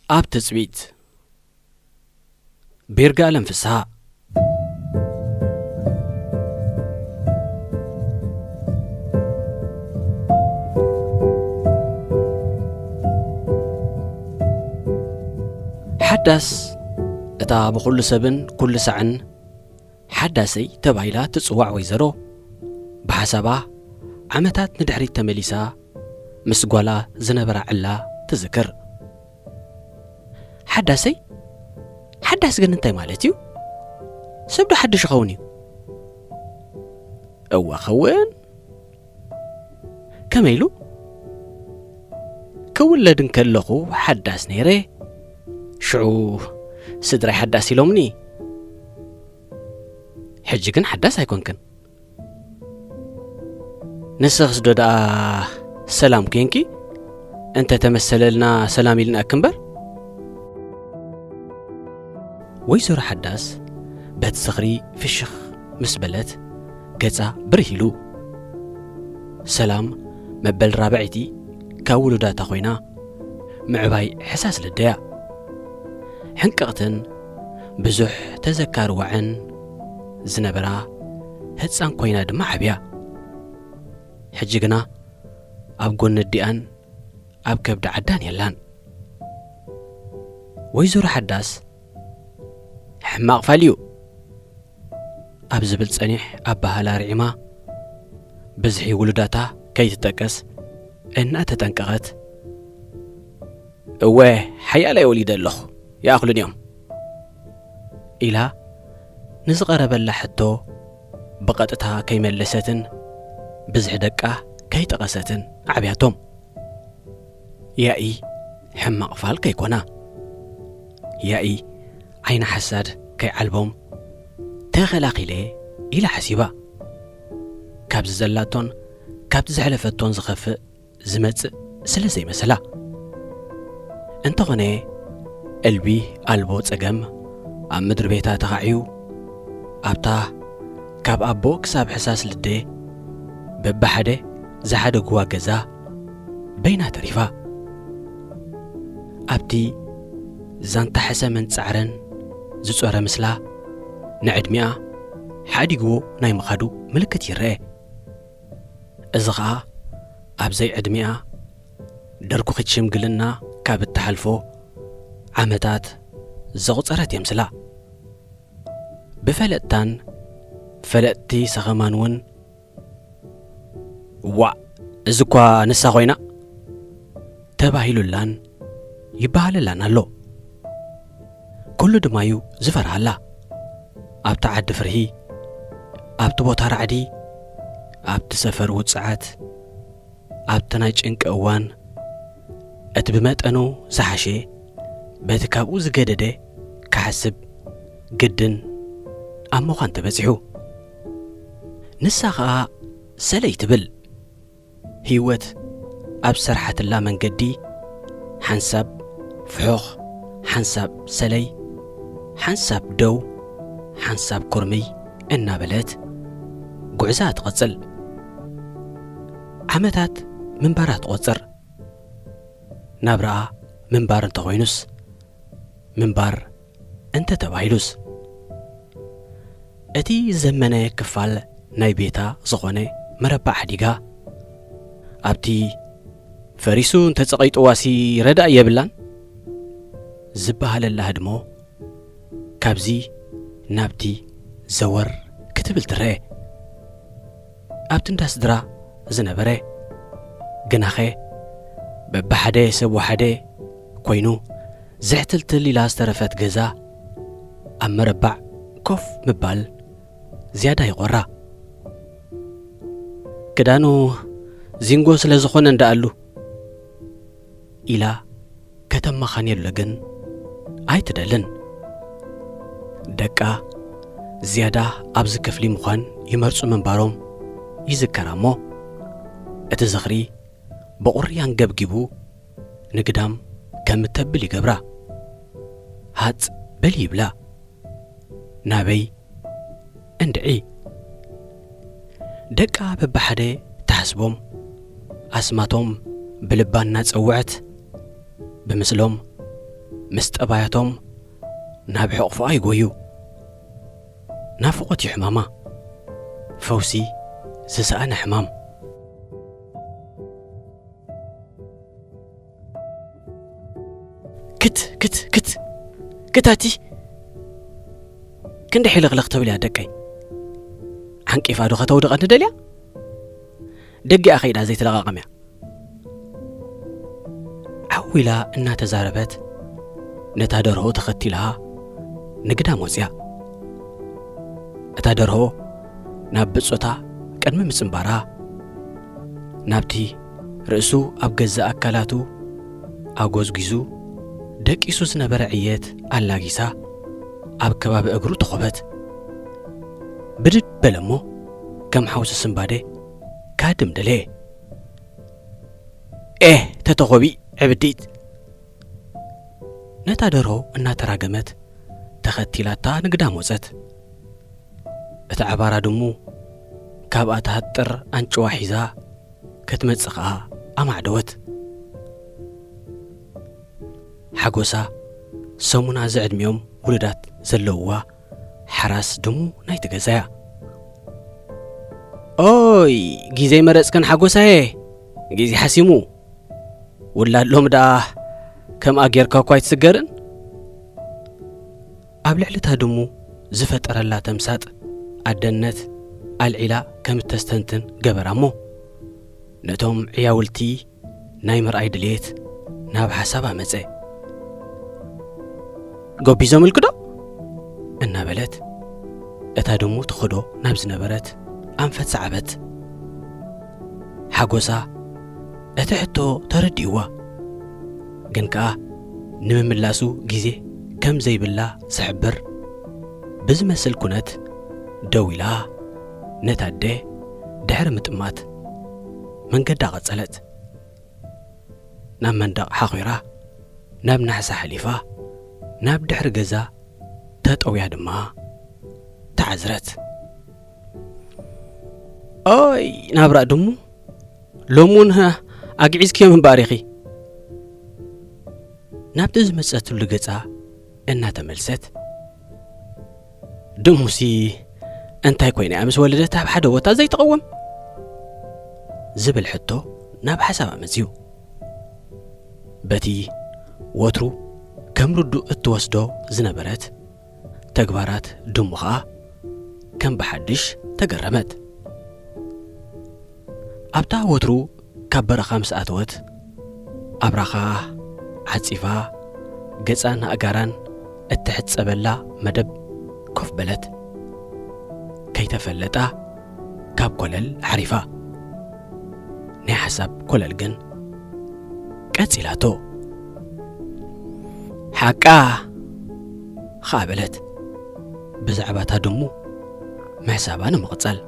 ኣብ ትጽቢት። ብይርጋለም ፍስሃ። ሓዳስ፣ እታ ብኹሉ ሰብን ኩሉ ሳዕን ሓዳሰይ ተባሂላ ትጽዋዕ ወይዘሮ፣ ብሓሳባ ዓመታት ንድሕሪት ተመሊሳ ምስ ጓላ ዝነበራ ዕላ ትዝክር። ሓዳሰይ? ሓዳስ ግን እንታይ ማለት እዩ? ሰብ ዶ ሓድሽ ይኸውን እዩ? እወ ኸውን። ከመይ ኢሉ? ክውለድ እንከለኹ ሓዳስ ነይረ። ሽዑ ስድራይ ሓዳስ ኢሎምኒ። ሕጂ ግን ሓዳስ ኣይኮንክን። ንስኽስ ዶ ደኣ ሰላም ኴንኪ? እንተ ተመሰለልና ሰላም ኢልናኪ እምበር። ወይዘሮ ሓዳስ በቲ ዝኽሪ ፍሽኽ ምስ በለት፣ ገጻ ብርህ ኢሉ። ሰላም መበል ራብዐይቲ ካብ ውሉዳታ ኮይና፣ ምዕባይ ሕሳስ ልደያ። ሕንቅቕትን ብዙሕ ተዘካሪ ዋዕን ዝነበራ ህጻን ኮይና ድማ ዓብያ። ሕጂ ግና ኣብ ጎኒ ኣዲኣን ኣብ ከብዲ ዓዳን የላን። ወይዘሮ ሓዳስ፣ "ሕማቕ ፋል እዩ" ኣብ ዝብል ጸኒሕ ኣባህላ ርዒማ፣ ብዝሒ ውሉዳታ ከይትጠቅስ እናተጠንቀቐት፣ "እወ፣ ሓያለይ ወሊደ ኣለኹ፣ ይኣኽሉኒ እዮም" ኢላ ንዝቐረበላ ሕቶ ብቐጥታ ከይመለሰትን ብዝሒ ደቃ ከይጠቐሰትን ዓብያቶም። ያኢ ሕማቕ ፋል ከይኮና፣ ያኢ ዓይኒ ሓሳድ ከይዓልቦም ተኸላኺለ ኢላ ሓሲባ። ካብዚ ዘላቶን ካብቲ ዘሕለፈቶን ዝኸፍእ ዝመጽእ ስለ ዘይመሰላ። እንተኾነ፣ እልቢ ኣልቦ ጸገም ኣብ ምድሪ ቤታ ተኻዕዩ፣ ኣብታ ካብ ኣቦ ክሳብ ሕሳስ ልደ በብሓደ ዝሓደግዋ ገዛ በይና ተሪፋ። ኣብቲ ዛንታ ሕሰምን ጻዕርን ዝጾረ ምስላ፣ ንዕድሚኣ ሓዲግዎ ናይ ምኻዱ ምልክት ይረአ። እዚ ኸኣ ኣብ ዘይዕድሚኣ ደርኩኺት ሽምግልና ካብ እትሓልፎ ዓመታት ዘቑጸረት የምስላ። ብፈለጥታን ፈለጥቲ ሰኸማን እውን፣ "ዋእ፣ እዚ እኳ ንሳ ኾይና" ተባሂሉላን ይበሃለላን ኣሎ። ኩሉ ድማዩ ዝፈርሃላ። ኣብቲ ዓዲ ፍርሂ፣ ኣብቲ ቦታ ራዕዲ፣ ኣብቲ ሰፈር ውጽዓት፣ ኣብቲ ናይ ጭንቂ እዋን፣ እቲ ብመጠኑ ዝሓሸ፣ በቲ ካብኡ ዝገደደ ክሓስብ ግድን ኣብ ምዃን ተበጺሑ። ንሳ ኸኣ ሰለይ ትብል። ህይወት ኣብ ዝሰርሓትላ መንገዲ፣ ሓንሳብ ፍሑኽ፣ ሓንሳብ ሰለይ፣ ሓንሳብ ደው፣ ሓንሳብ ኩርምይ እናበለት ጉዕዛ ትቕጽል። ዓመታት ምንባራ ትቖጽር። ናብራኣ ምንባር እንተኾይኑስ፣ ምንባር እንተ ተባሂሉስ፣ እቲ ዘመነ ክፋል ናይ ቤታ ዝኾነ መረባ ሓዲጋ፣ ኣብቲ ፈሪሱ እንተጸቒጥዋሲ ረዳእ የብላን ዝበሃለላ ህድሞ፣ ካብዚ ናብቲ ዘወር ክትብል ትረአ። ኣብቲ እንዳ ስድራ ዝነበረ፣ ግናኸ በብሓደ ሰብ ወሓደ ኮይኑ፣ ዝሕትልትል ኢላ ዝተረፈት ገዛ፣ ኣብ መረባዕ ኮፍ ምባል ዝያዳ ይቖራ። "ክዳኑ ዚንጎ ስለ ዝኾነ እንደኣሉ" ኢላ ከተመኻንየሉ ግን ኣይትደልን። ደቃ ዝያዳ ኣብዚ ክፍሊ ምዃን ይመርጹ ምንባሮም ይዝከራ እሞ፣ እቲ ዝኽሪ ብቑሪ ኣንገብጊቡ ንግዳም ከም እተብል ይገብራ። ሃጽ በሊ ይብላ። ናበይ? እንድዒ። ደቃ በብሓደ ትሓስቦም፣ ኣስማቶም ብልባ እናጸውዐት፣ ብምስሎም ምስ ጠባያቶም ናብ ሕቕፎኣ ይጎዩ። ናፍቖት እዩ ሕማማ፣ ፈውሲ ዝሰኣነ ሕማም። ክት ክት ክት ክት ኣቲ ክንደ ሕልኽልኽ ትብል እያ ደቀይ። ዓንቂፋ ዶ ከተውድቐኒ ደልያ? ደጊኣ ኸይዳ ዘይትለቓቐም እያ። ዓው ኢላ እናተዛረበት ነታ ደርሆ ተኸቲላ ንግዳም ወፅያ። እታ ደርሆ ናብ ብጾታ ቅድሚ ምጽንባራ፣ ናብቲ ርእሱ ኣብ ገዛእ ኣካላቱ ኣጎዝጒዙ ደቂሱ ዝነበረ ዕየት ኣላጊሳ ኣብ ከባቢ እግሩ ተኾበት። ብድድ በለ እሞ ከም ሓውሲ ስምባደ ካድም ደለየ። ኤህ ተተኾቢ ዕብዲት! ነታ ደርሆ እናተራገመት ተኸቲላታ ንግዳም ወጸት። እታ ዕባራ ድሙ ካብኣ ትሃጥር ኣንጭዋ ሒዛ ክትመጽእ ኸኣ ኣማዕደወት። ሓጎሳ ሰሙና ዝዕድሚኦም ውሉዳት ዘለውዋ ሓራስ ድሙ ናይቲ ገዛ እያ። ኦይ፣ ግዜ መረጽክን ሓጎሳየ፣ ግዜ ሓሲሙ። ውላድ ሎሚ ደኣ ከምኣ ጌርካ እኳ ኣይትስገርን። ኣብ ልዕሊ እታ ድሙ ዝፈጠረላ ተምሳጥ ኣደነት ኣልዒላ ከም እተስተንትን ገበራ እሞ፣ ነቶም ዕያውልቲ ናይ ምርኣይ ድሌት ናብ ሓሳብ ኣመጸ። "ጎቢዞምልኪ ዶ?" እናበለት እታ ድሙ ትኸዶ ናብ ዝነበረት ኣንፈት ሰዓበት። ሓጎሳ እቲ ሕቶ ተረዲእዋ፣ ግን ከኣ ንምምላሱ ግዜ ከም ዘይብላ ዝሕብር ብዝመስል ኩነት ደው ኢላ ነታ ኣደ ድሕሪ ምጥማት መንገዳ ቀጸለት። ናብ መንደቕ ሓኺራ፣ ናብ ናሕሳ ሓሊፋ፣ ናብ ድሕሪ ገዛ ተጠውያ ድማ ተዓዝረት። "ኦይ ናብራ ድሙ፣ ሎሚ እውን ኣግዒዝክዮም እምበኣር ኢኺ?" ናብቲ ዝመጸትሉ ገጻ እናተመልሰት፣ "ድሙሲ እንታይ ኮይና እያ ምስ ወለደት ኣብ ሓደ ቦታ ዘይትቐውም?" ዝብል ሕቶ ናብ ሓሳባ መጽዩ። በቲ ወትሩ ከም ርዱእ እትወስዶ ዝነበረት ተግባራት ድሙ ኸኣ ከም ብሓድሽ ተገረመት። ኣብታ ወትሩ ካብ በረኻ ምስ ኣተወት፣ ኣብራኻ ዓጺፋ፣ ገጻን ኣእጋራን እትሕጸበላ መደብ ኮፍ በለት። ከይተፈለጣ ካብ ኮለል ዓሪፋ። ናይ ሓሳብ ኮለል ግን ቀጺላቶ። "ሓቃ!" ኸኣ በለት። ብዛዕባ እታ ድሙ ምሕሳባ ንምቕጻል።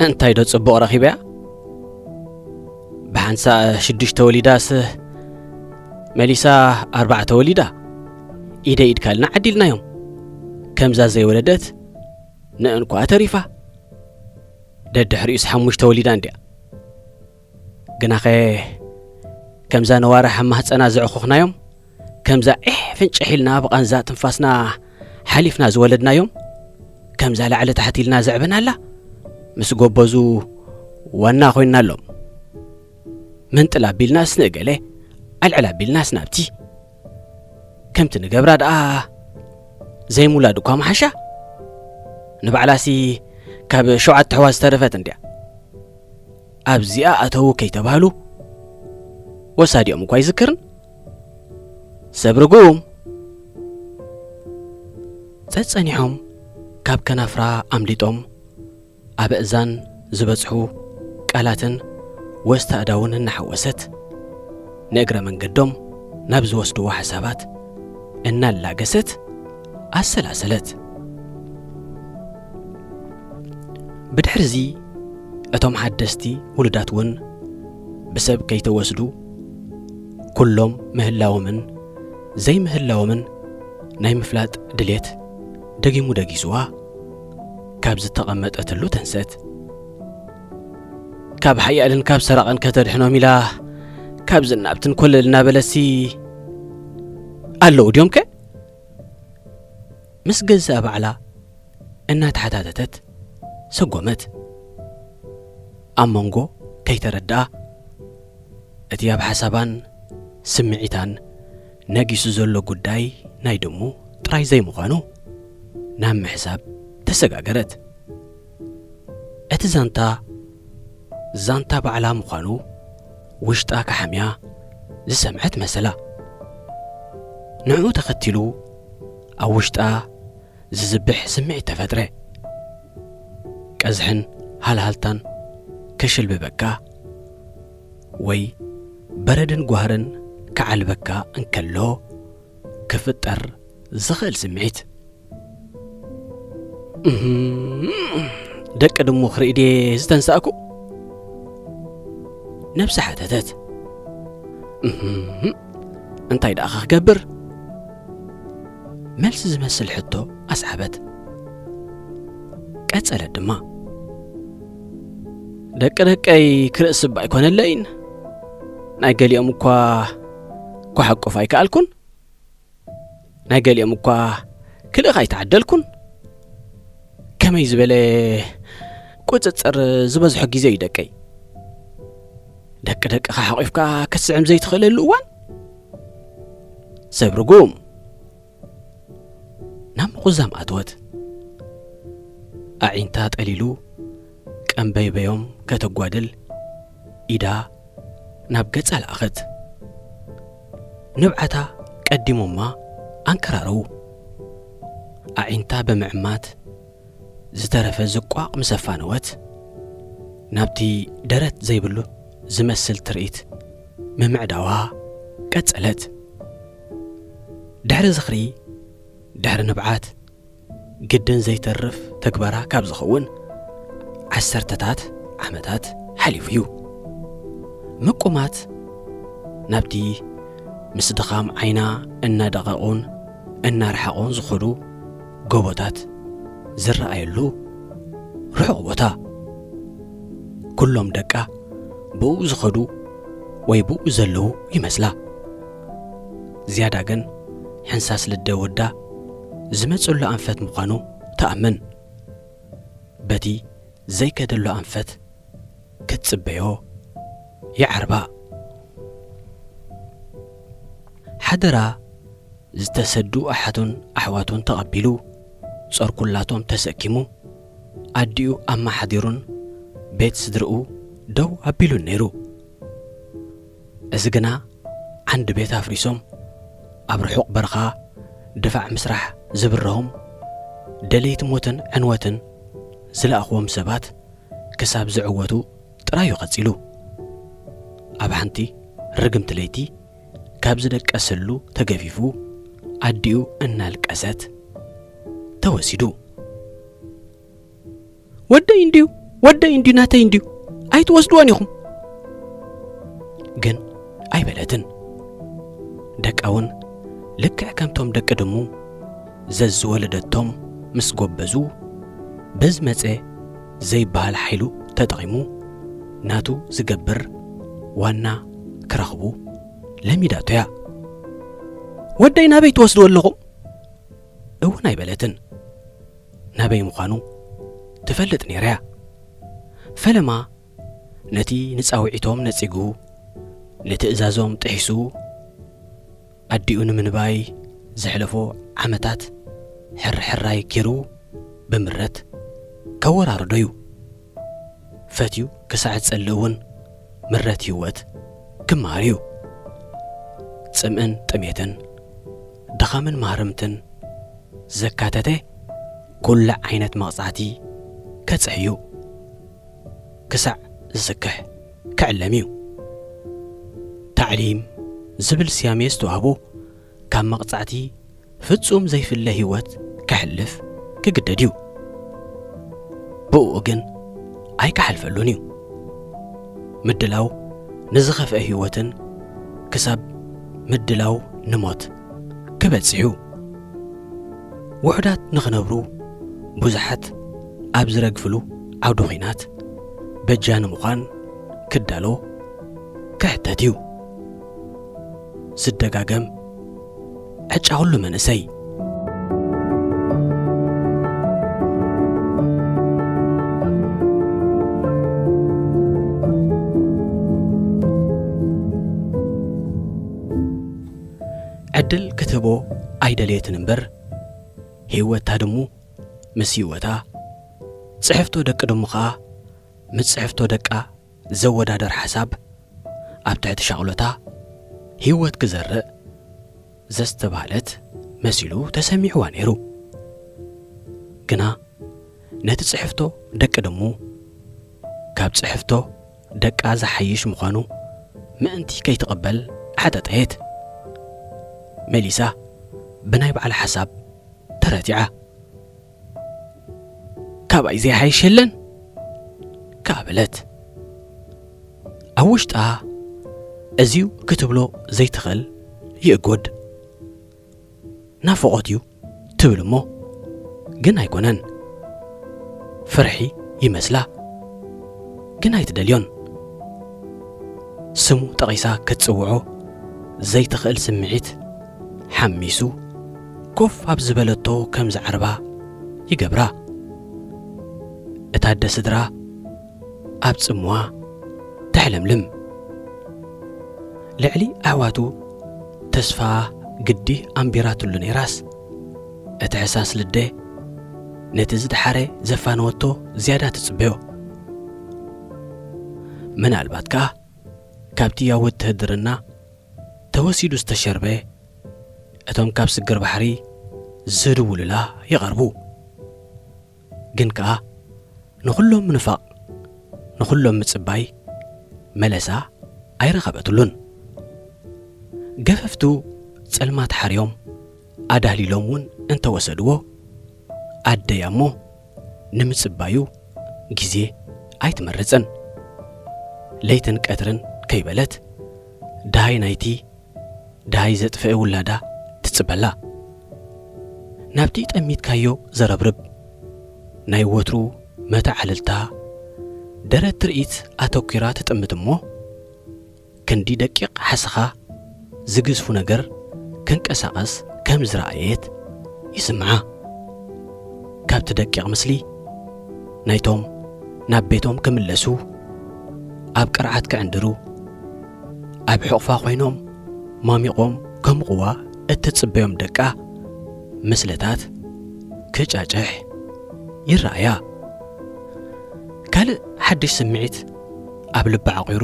"እንታይ ዶ ጽቡቕ ረኺበያ? ብሓንሳእ ሽዱሽተ ወሊዳስ መሊሳ ኣርባዕተ ወሊዳ። ኢደ ኢድካ ኢልና ዓዲልናዮም። ከምዛ ዘይወለደት ንእንኳ ተሪፋ። ደድሕሪኡስ ሓሙሽተ ወሊዳ እንድያ። ግናኸ ከምዛ ነዋርሕ ኣብ ማህጸና ዘዕኹኽናዮም፣ ከምዛ ዒሕ ፍንጭሕ ኢልና ብቓንዛ ትንፋስና ሓሊፍና ዝወለድናዮም፣ ከምዛ ላዕሊ ታሕቲ ኢልና ዘዕበናላ፣ ምስ ጎበዙ ዋና ኮይንናሎም። ምንጥል ኣቢልናስ ንእገሌ፣ ኣልዕል ኣቢልናስ ናብቲ። ከምቲ ንገብራ ደኣ ዘይምውላድ እኳ መሓሻ። ንባዕላሲ ካብ ሸውዓተ ኣሕዋት ዝተረፈት እንድያ። ኣብዚኣ ኣተዉ ከይተባህሉ ወሳዲኦም እኳ ኣይዝክርን። ሰብ ርጉም!" ጸጸኒሖም ካብ ከናፍራ ኣምሊጦም ኣብ እዛን ዝበጽሑ ቃላትን ወስቲ ኣእዳውን እናሓወሰት፣ ንእግረ መንገዶም ናብ ዝወስድዎ ሓሳባት እናላገሰት ኣሰላሰለት። ብድሕርዚ እቶም ሓደስቲ ውሉዳት እውን ብሰብ ከይተወስዱ፣ ኩሎም ምህላዎምን ዘይምህላዎምን ናይ ምፍላጥ ድሌት ደጊሙ ደጊስዋ፣ ካብ ዝተቐመጠትሉ ተንሰት። "ካብ ሓያልን ካብ ሰራቕን ከተድሕኖም ኢላ፣ ካብ ዝናብትን ኮለል እናበለሲ፣ ኣለዉ ድዮም ከ? ምስ ገዛእ ባዕላ እናተሓታተተት ሰጎመት። ኣብ መንጎ ከይተረድኣ፣ እቲ ኣብ ሓሳባን ስምዒታን ነጊሱ ዘሎ ጉዳይ ናይ ድሙ ጥራይ ዘይምዃኑ ናብ ምሕሳብ ተሰጋገረት። እቲ ዛንታ ዛንታ ባዕላ ምዃኑ ውሽጣ ክሓምያ ዝሰምዐት መሰላ። ንዕኡ ተኸቲሉ ኣብ ውሽጣ ዝዝብሕ ስምዒት ተፈጥረ። ቀዝሕን ሃልሃልታን ከሽልብበካ ወይ በረድን ጓህርን ክዓልበካ እንከሎ ክፍጠር ዝኽእል ስምዒት። እህም፣ ደቂ ድሙ ክርኢ ድየ ዝተንሳእኩ? ነብሲ ሓተተት። እህም፣ እንታይ ደኣ ክገብር? መልሲ ዝመስል ሕቶ ኣስዓበት። ቀጸለት ድማ፣ ደቂ ደቀይ ክርእስ እባ ኣይኮነለይን። ናይ ገሊኦም እኳ ክሓቁፍ ኣይከኣልኩን። ናይ ገሊኦም እኳ ክልእኽ ኣይተዓደልኩን። ከመይ ዝበለ ቁጽጽር ዝበዝሖ ግዜ እዩ ደቀይ። ደቂ ደቅኻ ሓቒፍካ ክትስዕም ዘይትኽእለሉ እዋን። ሰብ ርጉም። ናብ ምቑዛም ኣትወት። ኣዒንታ ጠሊሉ ቀንበይበዮም ከተጓድል ኢዳ ናብ ገጻ ለኣኸት። ንብዓታ ቀዲሞማ ኣንከራረዉ። ኣዒንታ ብምዕማት ዝተረፈ ዝቋቕ ምስ ኣፋነወት፣ ናብቲ ደረት ዘይብሉ ዝመስል ትርኢት ምምዕዳዋ ቀጸለት። ድሕሪ ዝኽሪ፣ ድሕሪ ንብዓት፣ ግድን ዘይተርፍ ተግባራ ካብ ዝኸውን ዓሰርተታት ዓመታት ሓሊፉ እዩ። ምቁማት ናብቲ ምስ ድኻም ዓይና እናደቐቑን እናረሓቑን ዝኸዱ ጎቦታት ዝረኣየሉ ርሑቕ ቦታ። ኩሎም ደቃ ብኡ ዝኸዱ ወይ ብኡ ዘለዉ ይመስላ። ዝያዳ ግን ሕንሳስ ልደ ወዳ ዝመጸሉ ኣንፈት ምዃኑ ትኣምን። በቲ ዘይከደሉ ኣንፈት ክትጽበዮ ይዓርባ። ሓደራ ዝተሰዱ ኣሓቱን ኣሕዋቱን ተቐቢሉ፣ ጾር ኩላቶም ተሰኪሙ፣ ኣዲኡ ኣመሓዲሩን ቤት ስድርኡ ደው ኣቢሉን ነይሩ። እዚ ግና ዓንዲ ቤት ኣፍሪሶም ኣብ ርሑቕ በረኻ ድፋዕ ምስራሕ ዝብረሆም፣ ደለይቲ ሞትን ዕንወትን ዝለኣኽዎም ሰባት ክሳብ ዝዕወቱ ጥራዩ ቀጺሉ። ኣብ ሓንቲ ርግምቲ ለይቲ ካብ ዝደቀሰሉ ተገፊፉ ኣዲኡ እናልቀሰት ተወሲዱ። "ወደይ እንድዩ፣ ወደይ እንድዩ፣ ናተይ እንድዩ፣ ኣይትወስድዎን ኢኹም?" ግን ኣይበለትን። ደቃ እውን ልክዕ ከምቶም ደቂ ድሙ ዘዝወለደቶም ምስ ጎበዙ፣ በዝመጸ ዘይበሃል ሓይሉ ተጠቒሙ ናቱ ዝገብር ዋና ክረኽቡ ለሚዳቶ እያ። "ወደይ ናበይ ትወስድዎ ኣለኹም?" እውን ኣይበለትን። ናበይ ምዃኑ ትፈልጥ ነይራ እያ። ፈለማ ነቲ ንጻውዒቶም ነጺጉ፣ ንትእዛዞም ጥሒሱ፣ ኣዲኡ ንምንባይ ዘሕለፎ ዓመታት ሕርሕራይ ጌሩ ብምረት ከወራርዶ እዩ። ፈትዩ ክሳዕ ዝጸልእ እውን ምረት ህይወት ክመሃር እዩ። ጽምእን ጥሜትን፣ ድኻምን ማህርምትን ዘካተተ ኩሉ ዓይነት መቕጻዕቲ ከጽሕ እዩ። ክሳዕ ዝስክሕ ክዕለም እዩ። ታዕሊም ዝብል ስያሜ ዝተዋህቦ ካብ መቕጻዕቲ ፍጹም ዘይፍለ ህይወት ከሕልፍ ክግደድ እዩ። ብእኡ ግን ኣይከሓልፈሉን እዩ። ምድላው ንዝኸፍአ ህይወትን ክሳብ ምድላው ንሞት ክበጽሕ እዩ። ውሑዳት ንኽነብሩ ብዙሓት ኣብ ዝረግፍሉ ዓውዲ ኹናት በጃ ንምዃን ክዳሎ ክሕተት እዩ። ዝደጋገም ዕጫ ኩሉ መንእሰይ። ዕድል ክትህቦ ኣይደለየትን እምበር፣ ህይወታ ድሙ ምስ ህይወታ፣ ጽሕፍቶ ደቂ ድሙ ኸኣ ምስ ጽሕፍቶ ደቃ ዘወዳደር ሓሳብ ኣብ ትሕቲ ሻቕሎታ ህይወት ክዘርእ ዘስተባህለት መሲሉ ተሰሚዕዋ ነይሩ። ግና ነቲ ጽሕፍቶ ደቂ ድሙ ካብ ጽሕፍቶ ደቃ ዝሓይሽ ምዃኑ ምእንቲ ከይትቕበል ዓጠጠየት። መሊሳ ብናይ ባዕላ ሓሳብ ተረቲዓ። "ካባይ ዘይሓይሽ የለን?" ከኣ በለት። ኣብ ውሽጣ እዚዩ ክትብሎ ዘይትኽእል ይእጎድ። ናፍቖት እዩ ትብል እሞ፣ ግን ኣይኮነን። ፍርሒ ይመስላ፣ ግን ኣይትደልዮን። ስሙ ጠቒሳ ክትጽውዖ ዘይትኽእል ስምዒት ሓሚሱ፣ ኮፍ ኣብ ዝበለቶ ከም ዝዓርባ ይገብራ። እታ ኣደ ስድራ ኣብ ጽምዋ ተሕለምልም። ልዕሊ ኣሕዋቱ ተስፋ ግዲ ኣንቢራትሉ ነይራስ፣ እቲ ሕሳስ ልደ ነቲ ዝደሓረ ዘፋነወቶ ዝያዳ ትጽበዮ። ምናልባት ከኣ ካብቲ ኣብ ውትህድርና ተወሲዱ ዝተሸርበ፣ እቶም ካብ ስግር ባሕሪ ዝድውሉላ ይቐርቡ። ግን ከኣ ንኹሎም ምንፋቕ፣ ንኹሎም ምጽባይ መለሳ ኣይረኸበትሉን። ገፈፍቱ ጸልማት ሓርዮም ኣዳህሊሎም እውን እንተወሰድዎ፣ ኣደያ እሞ ንምጽባዩ ግዜ ኣይትመርጽን። ለይትን ቀትርን ከይበለት ደሃይ ናይቲ ደሃይ ዘጥፍአ ውላዳ ትጽበላ። ናብቲ ጠሚትካዮ ዘረብርብ ናይ ወትሩ መተዓልልታ ደረት ትርኢት ኣተኲራ ትጥምት እሞ፣ ክንዲ ደቂቕ ሓሰኻ ዝግዝፉ ነገር ክንቀሳቐስ ከም ዝረኣየት ይስምዓ። ካብቲ ደቂቕ ምስሊ ናይቶም ናብ ቤቶም ክምለሱ፣ ኣብ ቅርዓት ክዕንድሩ፣ ኣብ ሕቑፋ ኮይኖም ማሚቖም ከምቕዋ እትጽበዮም ደቃ ምስልታት ክጫጭሕ ይረኣያ። ካልእ ሓድሽ ስምዒት ኣብ ልባ ዓቑሩ፣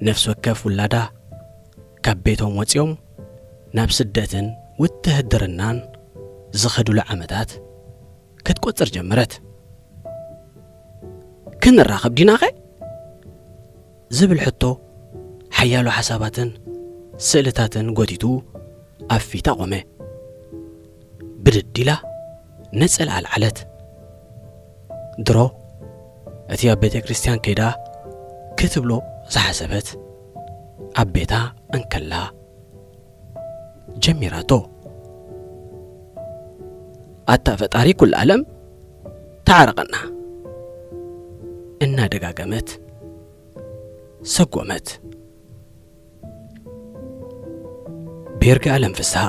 ነፍሲ ወከፍ ውላዳ ካብ ቤቶም ወጺኦም ናብ ስደትን ውትህድርናን ዝኸዱሉ ዓመታት ክትቆጽር ጀመረት። "ክንራኸብ ዲናኸ?" ዝብል ሕቶ ሓያሎ ሓሳባትን ስእልታትን ጎቲቱ ኣብ ፊታ ቆመ። ብድድ ኢላ ነጸላ ኣልዓለት። ድሮ እቲ ኣብ ቤተ ክርስቲያን ከይዳ ክትብሎ ዝሓሰበት ኣብ ቤታ እንከላ ጀሚራቶ። "ኣታ ፈጣሪ ኩሉ ዓለም ተዓረቐና!" እናደጋገመት ሰጎመት። ቤርጋ ኣለም ፍስሃ።